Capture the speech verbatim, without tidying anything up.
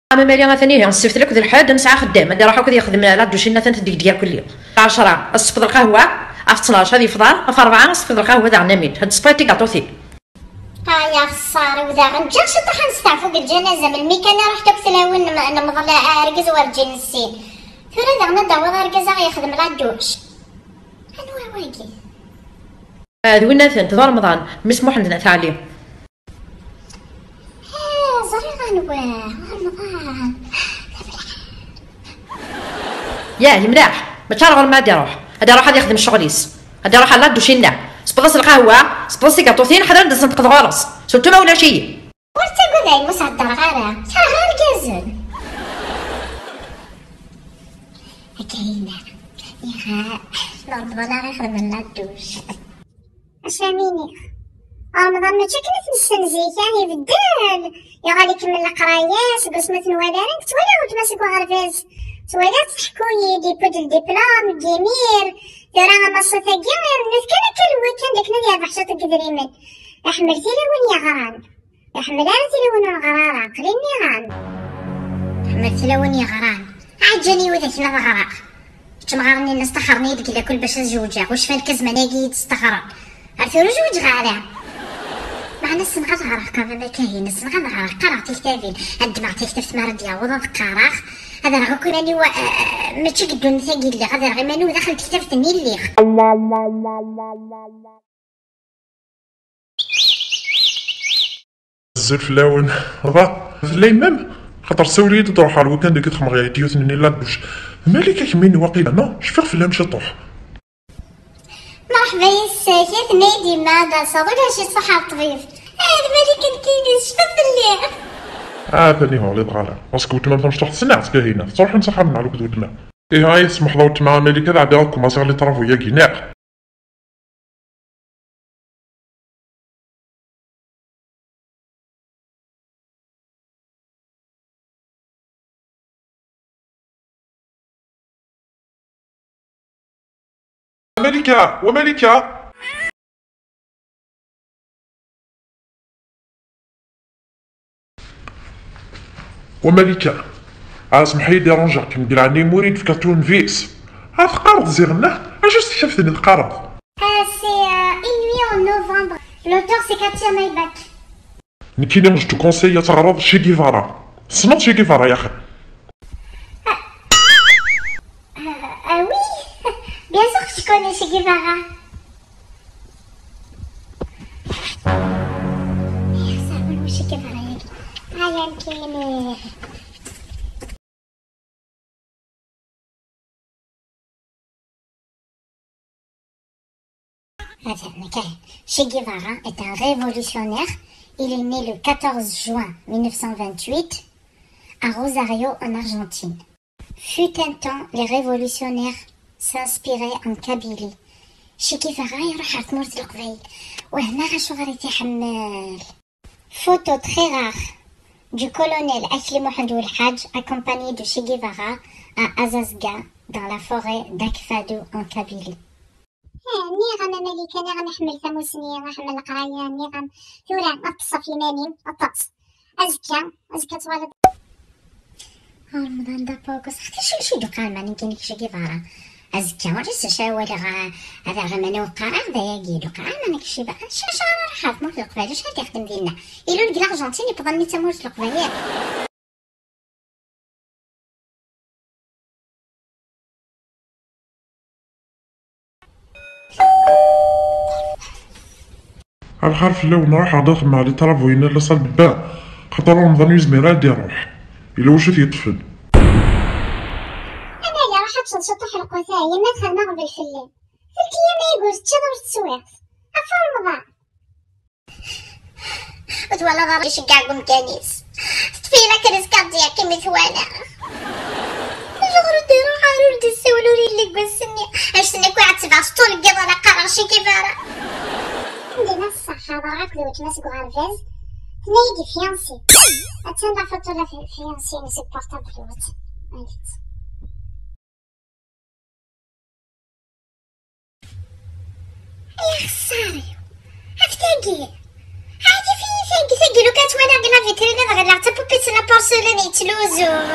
Ama mali atan ihi, ssebt akked lḥedd nesɛa axeddam, ad iruḥ akked yexdem la douche-nni atan tdegdeg irkelli. Ɛecra, ad tsefḍ lqahwa, ɣef ttnac ad yefḍer, ɣef rebɛa ad tsefḍ lqahwa daɣen, amin ad tsefḍ tigaṭutin. Ay axeṣṣar-iw daɣen, ǧǧiɣ ciṭuḥ ad nesteɛfu deg lǧanaza, melmi kan i ruḥent akk tlawin n, n Meḍla, argaz werǧin nessin. Tura daɣen ad d-tawiḍ argaz ad aɣ-yexdem la douche. Anwa wagi? Ah, d winna-tent, d Remḍan, mmi-s n Muḥend n At Ɛli. Ah, ẓriɣ anwa, Remḍan. Yah, yemlaḥ. Mačči ar ɣur-m ad iruḥ. Ad iruḥ ad yexdem ccɣel-is. Ad iruḥ ar la douche-nni. Sbeḍ-as lqahwa, sbeḍ-as tigaṭutin, ḥader ad d-senṭqeḍ ɣur-s. Surtout ma ulac-iyi. Ur ttagad a yemma, ur s-heddreɣ ara. Kerheɣ irgazen. Akka yella. Iha, Remḍan ara ixedmen la douche. Acu am iniɣ? Remḍan mačči akken i t-nessen zik, ah, ibeddel. Yuɣal ikemmel leqraya-s, seg wasmi ur t-nwala ara, nekk ttwaliɣ weltma seg uɣerbaz. Ttwaliɣ-tt tḥekku-yi-d, yewwi-d ldiplom deg yimir. Tura amaṣṣut-agi irennut kan akka lewwi kan d akken ad yerbeḥ ciṭ n yedrimen. Iḥemmel tilawin yeɣran. Iḥemmel ara tilawin ur neɣri ara, aql-i nniɣ-am. Iḥemmel tilawin yeɣran. Ɛeǧǧen-iyi widak-nni ad ɣreɣ. Kečč mɣaren-nni-nni staxren-iyi-d deg lakul bac ad zewǧeɣ, ur cfan lkazman-agi i yi-d-staxren. Ar tura ur zewǧeɣ ara. Meɛna ssneɣ ad ɣreɣ quand même a Kahina, ssneɣ ad ɣreɣ, qqareɣ tiktabin, ad ddmeɣ taktabt mi ara d-yaweḍ ad qqareɣ, ad rreɣ akk iman-iw, eh, mačči deg ddunit-agi i lliɣ, ad rreɣ iman-iw daxel tektabt-nni i lliɣ. Azul fell-awen. Va, fell-ay même, xaṭer sawel-iyi-d ad ruḥeɣ ar wakken deg i txemɣ-iɛid yiwet-nni la douche. D Malika kemmini waqila, non? Cfiɣ fell-am ciṭuḥ. Merḥba yes-k, a tenna-yi-d yemma ad d-taseḍ, ulac iṣuḥ ar ṭṭbib. Ah, d Malika nekkini, tecfiḍ fell-i? Ah, tani ur ɣliḍeɣ ara. Parce que weltma tamecṭuḥt ssneɣ-tt Kahina, tettruḥun s axxam-nneɣ akked weltma. Ihi, ay smeḥḍ a weltma, a Malika ad ɛeddiɣ ad kumaṣiɣ les travaux-agi, neɣ? Malika, wa Malika. Wa Malika, ah, semḥ-iyi dérangeɣ-kem, di leɛnaya-m ur iyi-d-tefkiḍ tournevis. Ah, teqqareḍ ziɣ neɣ? Acu s tektabt-nni teqqareḍ? Ah, c'est, euh, Une nuit en novembre. L'auteur, c'est Katia Maybach. Nekkini, je te conseille ad teɣreḍ Che Guevara. Tessneḍ Che Guevara, yaxi? Ah, ah, ah oui, bien sûr que je connais Che Guevara. Ixṣer wul Che Guevara-yagi. Aya nekkini. Attends, mais quel- Che Guevara est un révolutionnaire. Il est né le quatorze juin mille neuf cent vingt-huit à Rosario, en Argentine. Fut un temps, les révolutionnaires s'inspiraient en Kabylie. Che Guevara iruḥ ɣer tmurt n Leqbayel. Wehmeɣ acuɣer i t-iḥemmel. Photo très rare du colonel Akli Mohamed Ouelhadj accompagné de Che Guevara à Azazga, dans la forêt d'Akfado en Kabylie. Ah, nniɣ-am a Malika, nniɣ-am iḥemmel tamusni, iḥemmel leqraya, nniɣ-am. Tura, ad teṭṭseḍ ɣef yiman-im, ṭṭes. Azekka, azekka ad twaliḍ. Remḍan d apoko, saḥti acu, acu i d-uqal ma nekkini Che Guevara? Azekka, ur yessac ara waliɣ, ah, ad aɣ iman-iw qqareɣ d ayagi i d-uqal ma nekk Che Guevara. Acu, acu ara ruḥeɣ ɣer tmurt n Leqbayel, acu ara d-ixdem dinna? Ilul deg l'Argentine, yewweḍ-nni d tamurt n Leqbayel. Lxir fell-awen, ruḥeɣ-d ad xedmeɣ les travaux-ina la salle de bain, xaṭer Remḍan ur yezmir ara ad d-iruḥ. Yella wacu t-yeṭṭfen. Amali, ruḥ ad teččeḍ ciṭuḥ lqut-a, yemma txedmeɣ ɣbel fell-i. Telt yyam ay ur teččiḍ ur teswiḍ. Ɣef Remḍan. Ur twalaḍ ara iceggeɛ deg umkan-is? Teṭṭef-iyi la crise cardiaque imi t-walaɣ. Acuɣer ur d-iruḥ ara, ur d-issawel, ur yelli deg wass-nni? Anect-nni akk i ɛettbeɣ s ṭṭul n yiḍ ala qqareɣ Che Guevara. Anda ma ṣṣeḥ, ḥeḍreɣ akked weltma seg uɣerbaz, tenna-yi-d fiancé. Attan la photo la fi-, fiancé-ines deg portable-iw. Ay axeṣṣar-iw, af tagi! Ɛyif-iyi tagi, tagi lukan ttwaliɣ deg la vitrine ad ɣileɣ d tapupit n la porcelaine yettluzun.